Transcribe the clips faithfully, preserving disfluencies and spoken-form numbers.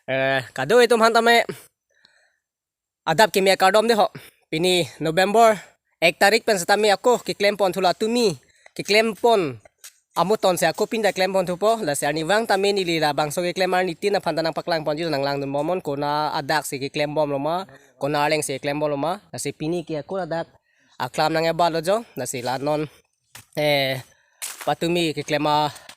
Eh, kado-an atum aphan tame adap kimi akardom dei ho. Pini November ek tarik pen setame ako keklem pon thulo atumi. Keklem pon amuton si ako pinta klem pon thupo. Lasi arnivang tame neli labangso keklem arni tin aphan ta nangpaklang ponji, nanglangdun bomnon, kona adak si keklem bomlo ma, kona arleng si keklem bomlo ma. Lasi pini ke ako adak aklam nang-ebatlo jo. Lasi la non, eh, patumi keklem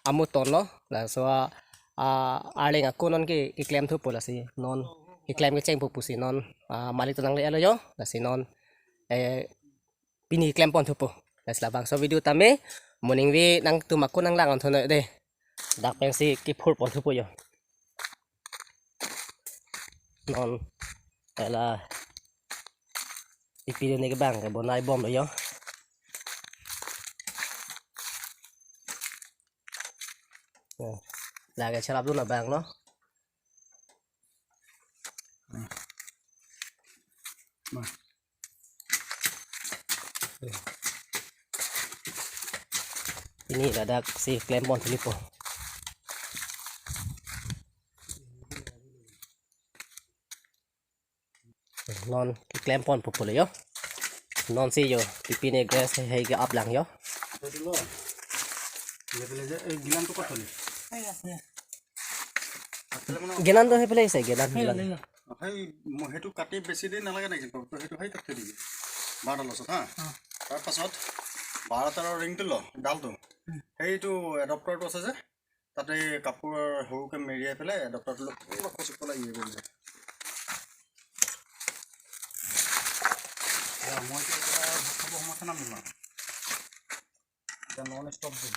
amuton lo. Laso a, a, arleng ako non ke, keklem thupo, lasi non keklem kecheng pu pusi non, ah, malik ta nangle-etlo jo. Lasi non, eh, pini keklem pon thupo. Lasi labangso video tame mo ningve nangtum ako nanglang-on thunoi dei. Dak pensi kephur pon thupo jo. Non, ela ipi done ke bang ke bonai bomlo jo. Ya, lake chelapdun abang lo. Pini ladak si klem pon thulipo. Non keklem pon pupo lo jo. Non si jo, pipine grass hei ke aplang jo. Betul lo. Level aja, eh, gilan tuh kot tadi. Gilan tuh hei pele se, gilan, gilan. অ, সেই ম-, সেইটো কাটি বেছি দেৰি নালাগে নেকি? তো সেইটো সেই তাত থৈ দিবি। বাৰডাল আছে, হা? অ। তাৰ পাছত বাৰ তেৰ ৰিংটো ল, ডালটো। উম। সেইটো এডাপ্টাৰটো আছে যে, তাতে কাপোৰ সৰুকে মেৰিয়াই পেলাই এডাপ্টাৰটো লৈ অলপ খচি পেলাই ইয়ে কৰি দে। এয়া, মই এতিয়া ভাত খাব সময়ত খানা বনাম। এতিয়া নন ষ্টপ দিম।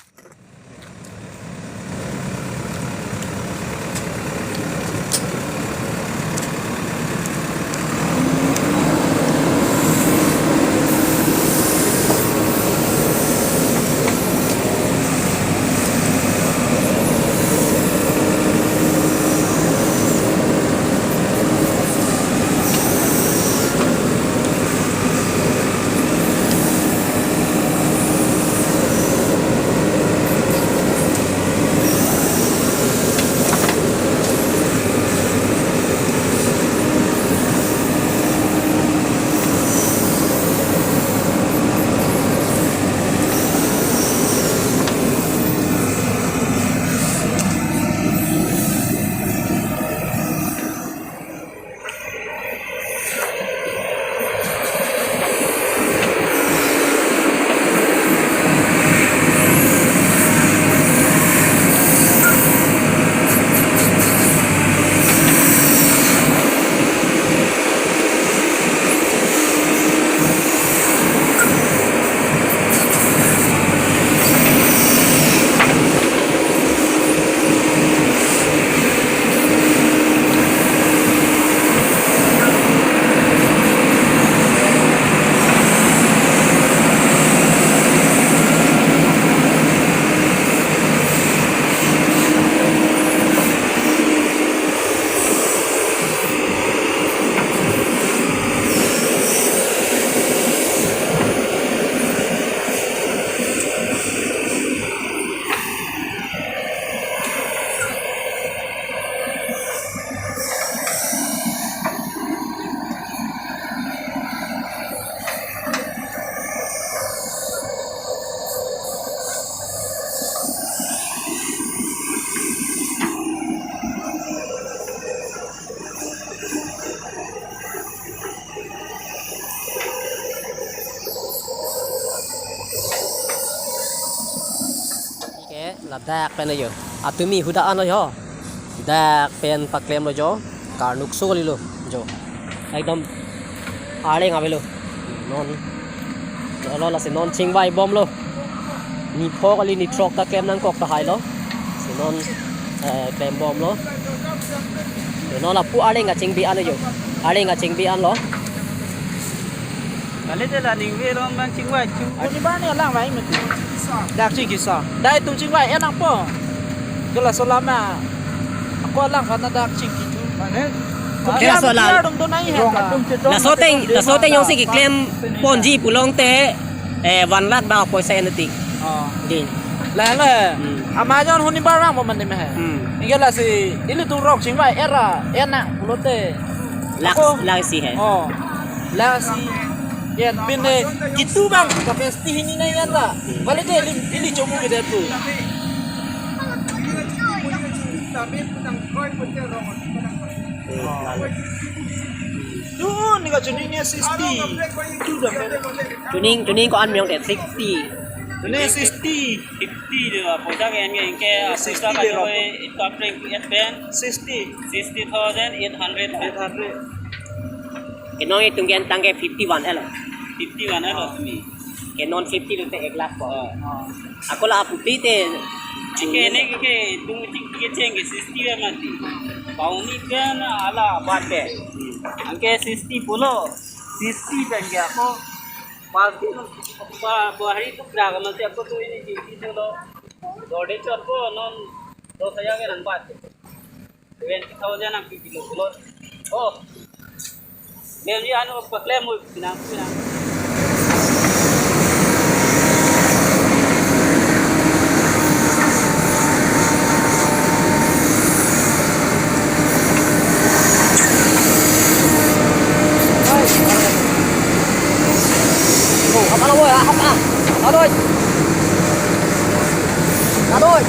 Ke ladak pen jo. Atumi huda an lo jo. Dak pen paklemlo jo. Karnuk so kalilo jo. Ekdom arleng avelo. Non. Lo, lo, lasi non chingvai bomlo. Nipho kali nithrok ta klem nangkok tahai lo. Si non, eh, klem bomlo. Non lapu arleng kachingbi an jo. Arleng kachingbi an lo. Kali de la ningve along nangchingvai chu. Ani ba ni alang mai mati. Dak chingki sa. Dai tum chingvai enang po. Ke laso alam ma. Ako alang kana dak chingki chu. Mane. Ke laso alam. Dong do nai he. Laso ateng, laso ateng jongsi keklem ponji pulote, eh, one lakh dak poisa entik. Oh. Din. La la. Hmm. Amazon huni barang mo mandi me hai. Hmm. Ingke lasi ilitum rok chingvai era ena pulote. Lak, ako, lak isi hai. Oh. Lak isi. Yen pine kitu bang kapesti hini na yen ta. Hmm. Balik ke ili, ili chomu ke dia tu. Hmm, lalu. Tu ni ka chuning ni sixty. Tu dah. Chuning, chuning ko-an meyong te sixty. Chuning sixty. Fifty de, poisa ke anke, anke, sixty poisa de, ke rok. Itu apa yang ku et pen? Sixty. Sixty thousand eight hundred. Eight hundred. Kenong itum ke tangke fifty one elo. Fifty one elo tumi. Ke non fifty rute ek lakh po. Oh. Ako la aputi te. Anke ne ke, ke, tum ching ke cheng ke sixty ya mati. Pauni pen ala bat ke. Anke sixty pulo. Sixty pen ke ako. Pas din pa, bahari tu kira ka mati ako tu ini duty tu lo. Dode chot ko non dos hajar ke nang bat. Twenty thousand ang kilo kilo. Oh. Dia ni anu paklem mo pinang pinang. Oh, hap ano boy, ah, hap ah. Adoy. Adoy.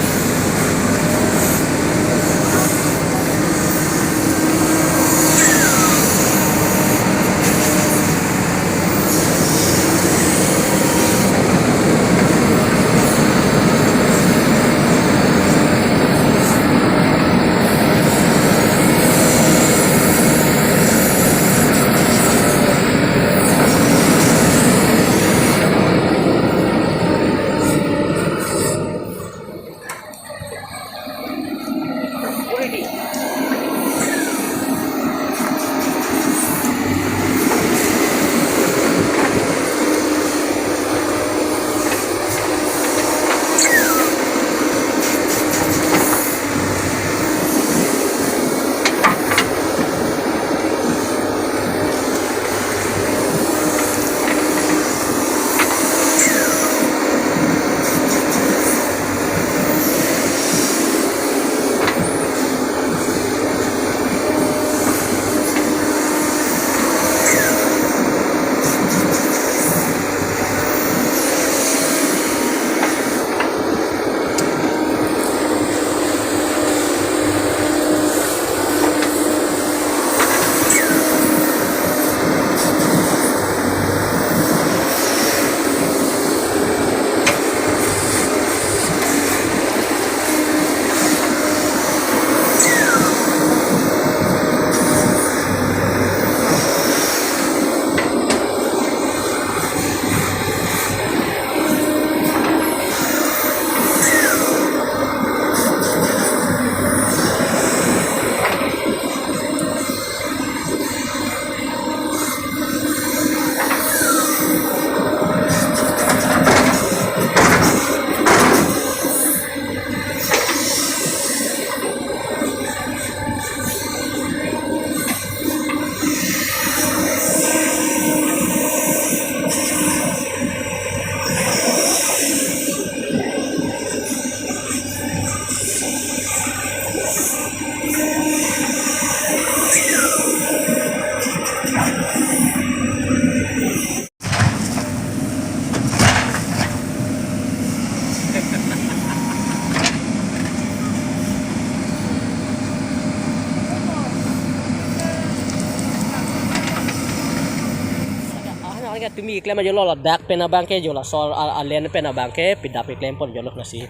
Ahan ahan ke tumi keklem ajo lo, ladak pen abang ke jo, la sor a, alen pen abang ke pidap keklem pon jo lo nasi.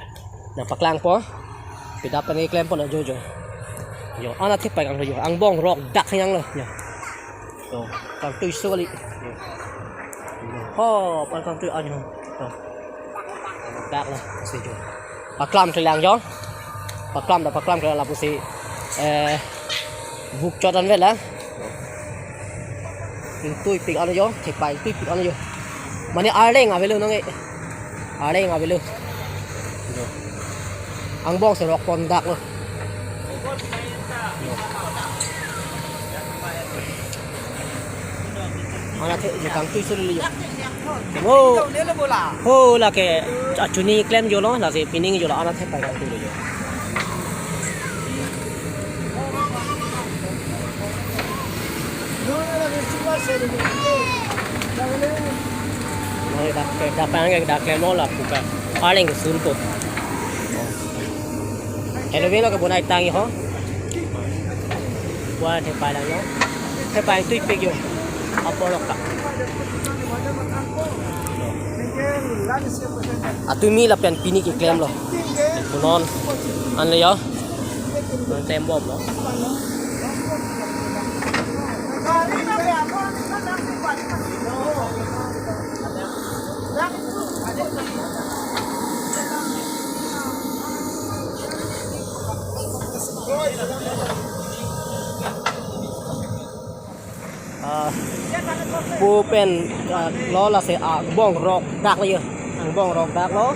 Nangpaklangpo. Pidap pen keklem pon ajo jo. Jo, anat thepek ang jo. Angbong rok dak hanyang lo. Jo. Jo. Kangtui so kali. Jo. Jo. Ho, pan kangtui anyo. Jo. Dak lo, si jo. Paklam thelang jo. Paklam dak paklam thelang lapusi, eh, buk chot an vela. Ingtuipik ano jo, thepai ingtuipik ano jo. Mane arleng avelo nang e. Arleng avelo. Jo. Angbong si rok pon dak lo. Jo. Anat the je kangtui suli jo. Oh. Oh, lake. Achuni klem jolo, lasi pining jolo, anat thepai kangtui lo jo. Noi dak, dak pang ke dak klem lo lapu ke. Arleng ke surpo. Hello, velo ke bonai tang ho. Wa thepai lang lo. Thepai tuipik jo. Apor lo ka. Atumi lapen pini keklem lo. Punon. An le jo. Non klem bom lo. Ah, pu pen, ah, lo lasi, ah, angbong rok dak lo jo. Angbong rok dak lo.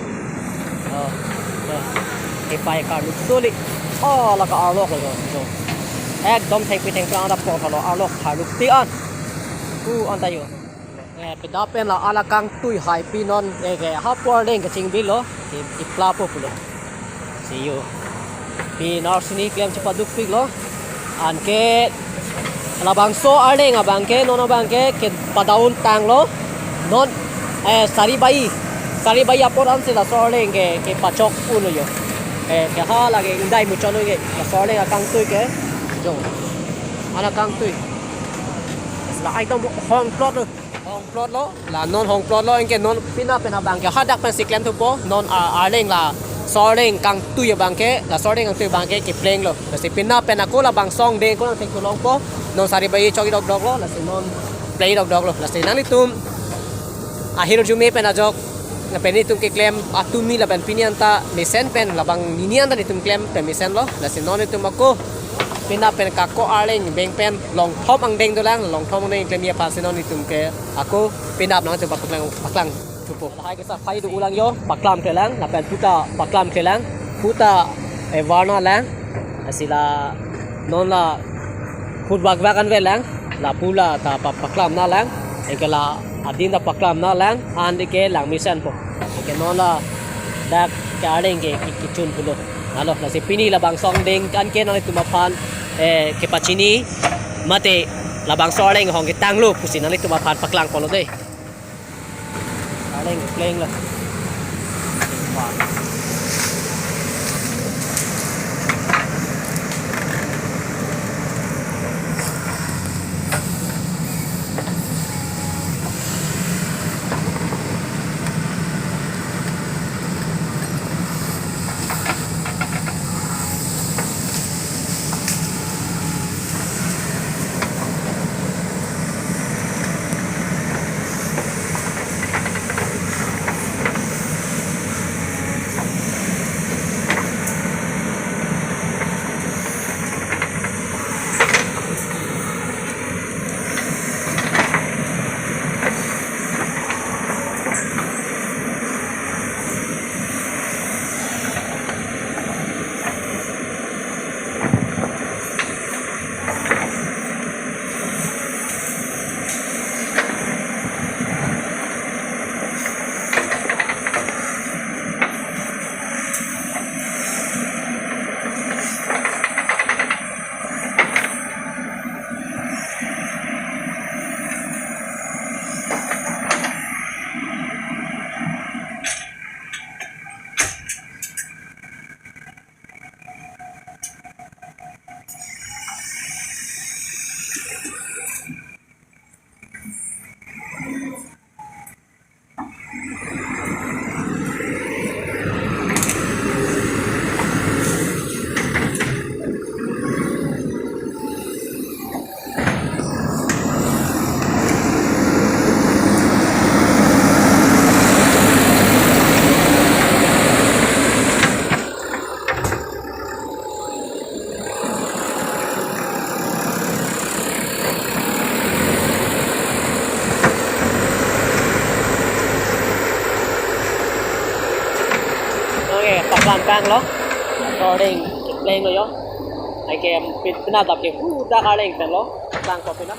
Ah, eh, thepai karluk soli. Oh, la ka arlok lo jo. Jo. Ekdom thengpi thengphrang adap ko lo arlok karluk ti an. Pu an ta jo. Eh, pida pen la ala kangtui hai pi non, eh, ke ha pu Arleng kachingvil lo, ke ipla po pulo. Si jo. Pi nar sini klem chepadukpik lo. Anke labangso Arleng abang ke, non abang ke, kepadaun tang lo. Non, eh, Saribai. Saribai apor ansi laso Arleng ke, kepachok un lo jo. Eh, ke ha lake indai muchot lo ke, laso Arleng akangtui ke. Jo. Ala kangtui. La ekdom hongplot lo. Hongplot lo, la non hongplot lo, anke non pina pen abang ke hadak pensi klem thupo, non a-, Arleng laso Arleng kangtui abang ke, laso Arleng kangtui abang ke kepleng lo. Lasi pina pen ako labangso angdeng ako nangthek thu longpo, non Saribai chok-i dokdok lo, lasi non pleng dokdok lo, lasi nanglitum ahirjume pen ajok, lapen nelitum keklem atumi lapen pini anta mesen pen labang nini anta nelitum klem pen mesen lo, lasi non nelitum ako pina pen kako Arleng beng pen longthom angdeng dolang, longthom angdeng klemji aphansi non nelitum ke ako pina pen nangtum paklang, paklang thupo. Lahai ke sa phai do ulang jo, paklam klelang, lapen puta paklam klelang, puta, eh, varna lang, lasi la non la hut bak bak an velang, lapu la ta pa-, paklam na lang, anke la adin ta paklam na lang, an de ke lang mesen po. Anke non ladak ke Arleng ke ki-, kichun pulo. Alo, lasi pini labangso angdeng anke nanglitum aphan, eh, kepachini mate labangso Arleng ahong ketang lo pusi nanglitum aphan paklang polo de. Arleng pleng lo. Okay, paklam tang lo. Recording pleng lo jo. Anke pin-, pina dap ke hu dak Arleng pen lo. Tang ko pina.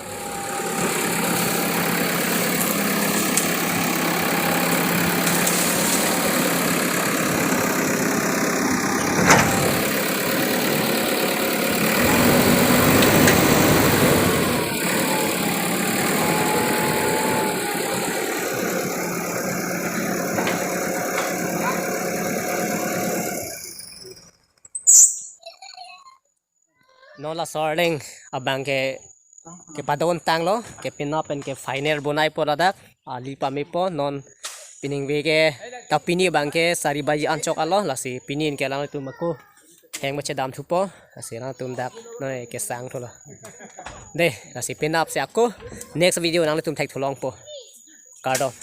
Non laso arleng abang ke kepadon tanglo, ke penap pen ke final bonaipo ladak. Ali pamepo non, piningve ke, ta pini abang ke sari baji anchot alo, lasi pini ke alangtum ako heng machedam thupo, lasi alangtum dak noi kesang thulo. Dei, lasi penap si ako next video nanglitum thekthu longpo. Kardom.